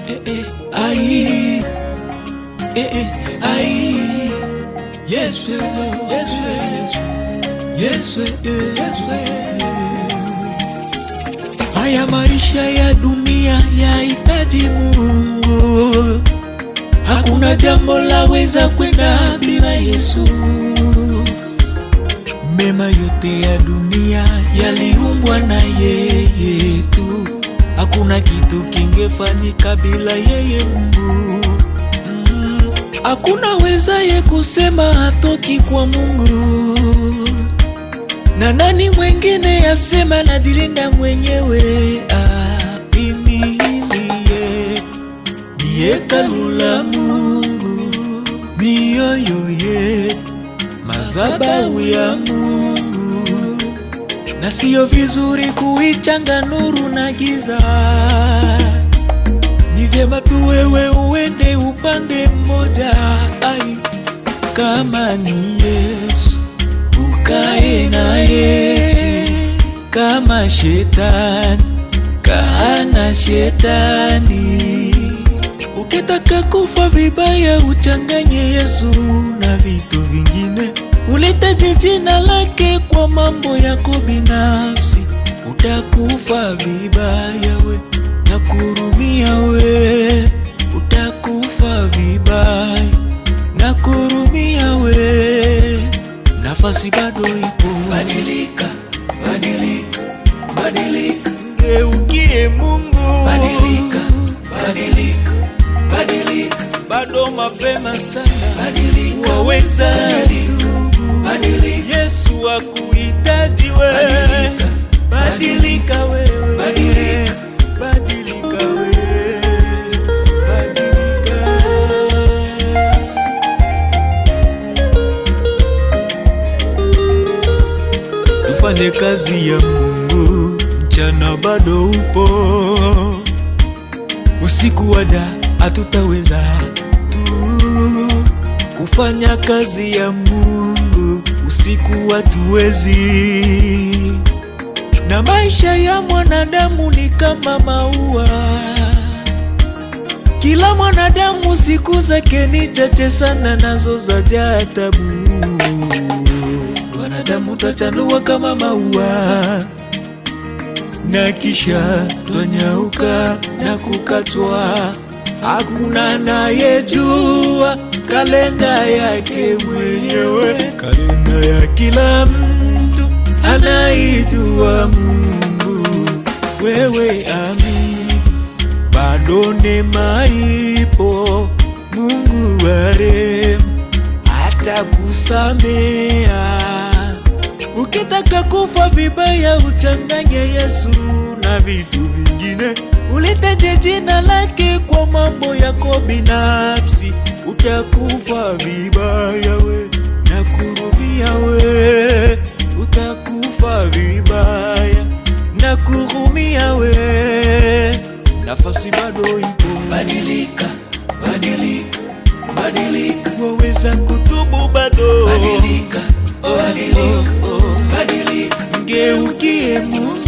Eh, eh, ai, eh, eh, ai, Yesu, Yesu, Yesu, Yesu, Yesu. Haya maisha ya dunia yahitaji Mungu, hakuna jambo laweza kwenda bila Yesu. Mema yote ya dunia yaliumbwa na yeye tu, hakuna kitu kingefanyika bila yeye Mungu. Hakuna wezaye kusema hatoki kwa Mungu, na nani mwengine asema najilinda mwenyewe? Ah, mimi ndiye ni hekalu la Mungu, mioyo ye madhabahu ya Mungu, na siyo vizuri kuichanga nuru na giza. Ni vyema tu wewe uende upande mmoja. Ai, kama ni Yesu ukae na Yesu, kama shetani kaa na shetani. Ukitaka kufa vibaya uchanganye Yesu na vitu vingine, ulitaje jina lake kwa mambo yako binafsi, utakufa vibaya we, nakurumia we, utakufa vibaya, nakurumia we, nafasi bado ipo. Badilika, badilika, badilika, geukie Mungu. Badilika, badilika, badilika, bado mapema sana. Badilika, waweza tubu. Badilika, Yesu akuhitaji wewe. Badilika, badilika wewe, badilika, badilika wewe, badilika. Tufanye kazi ya Mungu, mchana bado upo, usiku wada hatutaweza tu kufanya kazi ya Mungu, usiku hatuwezi. Na maisha ya mwanadamu ni kama maua, kila mwanadamu siku zake ni chache sana, nazo zajaa tabu. Wanadamu twachanua kama maua na kisha twanyauka na kukatwa. Hakuna anayejua kalenda yake mwenyewe, kalenda ya kila mtu anaijua Mungu. Wewe amini, bado neema ipo. Mungu wa rehema atakusamea. Ukitaka kufa vibaya uchanganye Yesu na vitu vingine, ulitaje jina lake kwa mambo yako binafsi, utakufa vibaya we, nakurumia we, utakufa vibaya, nakurumia we, nafasi bado ipo. Badilika, badilika, badilika, waweza kutubu bado. Badilika, badilika, badilika, mgeukie Mungu.